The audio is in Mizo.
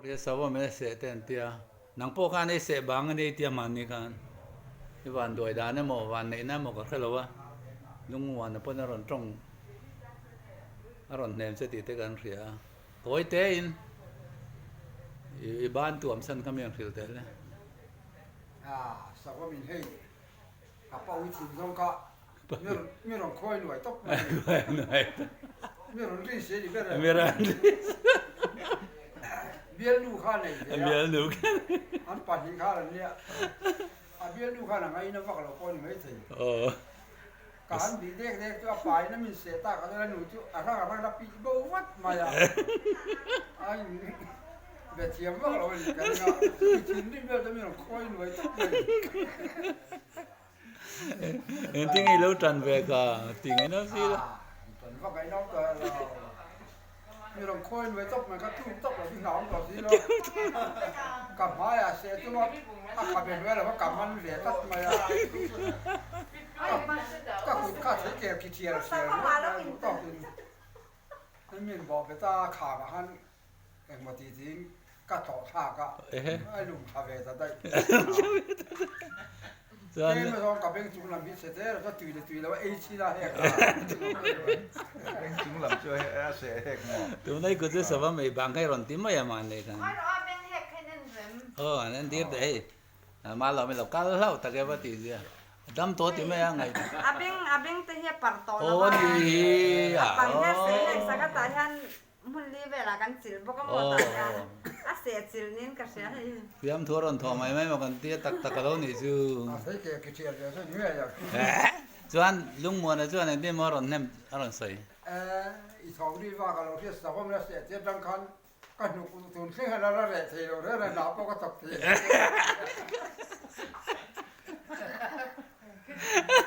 Ria savawm in a seh te an tia, nang pawh khan ei seh bang a ni tia mahni khan i van duai dan emaw van neihna emaw ka hre lo a, lungmuana pawn a rawn tawng a rawn hnem che tih te kan hria a, tawi te in i ban tuam chhan kha mi ang hrilh tel e. Savawm in hei ka pawi thin zawng kha Mi rawn khawi nuai tawp mai. Mi rawn ri si a ni ber e. Mi rawn ri si. Bialnu kha nei ve a. Bialnu kha. An pahnih khan an nia. A bialnu khan a ngaina vak lo pawh a ni maithei. Ka han bih dek dek chu a pain a min seh tak a chuan a nu chu a hrang a hrang a pih bo vat mai a. A in be thiam vak lo a ni ka ring a. Mi thinrim vel chu mi rawn khawi nuai tawp mai. Engtin nge i lo tan ve ka ti ngai nau si la. Tan vak ngai nau ta lo. Mi rawn khawi nuai tawp mai kha tluk tawp lo chu hnau tawh si lo. Ka hmaiah seh chunga a kha ve hnuai lo kha ka man ve tlat mai a. Ka kut kha thei kel khi thial thial ringawt mai a duh tawkin. Min bawh ve ta a khamah khan Engmaw ti tiin ka tlawh thlak a, a lum tha ve ta daih. Tlem zawng ka beng chung lam hi chhe te rawh chuan tui leh tui lo a ei chhin a hek a. Beng chung lam chu a seh hek maw? Tunlai kut chu sava mei bang kha i rawn ti mai a mahni khan. Aw an en tir teh hei. Mah lo mi lo kal hlauh tak e va tih zia. A dam tawh ti mai a ngaih. A beng a beng te hi a parh tawh lo a. Aw ni hi a. A parh hian seh hek sak a tah hian Hmun li velah kan chilh bawk a maw tah hian a seh chilh niin ka hria hei. Fiamthu a rawn thawh mai mai maw kan tia tak tak a lo nih chu. A sawi ke ki thial ve chu ni ngei ang. Chuan Lungmuana chuan engtin maw a rawn hnem a rawn sawi. I thawk ri vak a lo hriat sak awm la seh tir tang khan ka hnuk tun thleng hian a la reh thei lo reng reng hnah pawh ka thawk thei.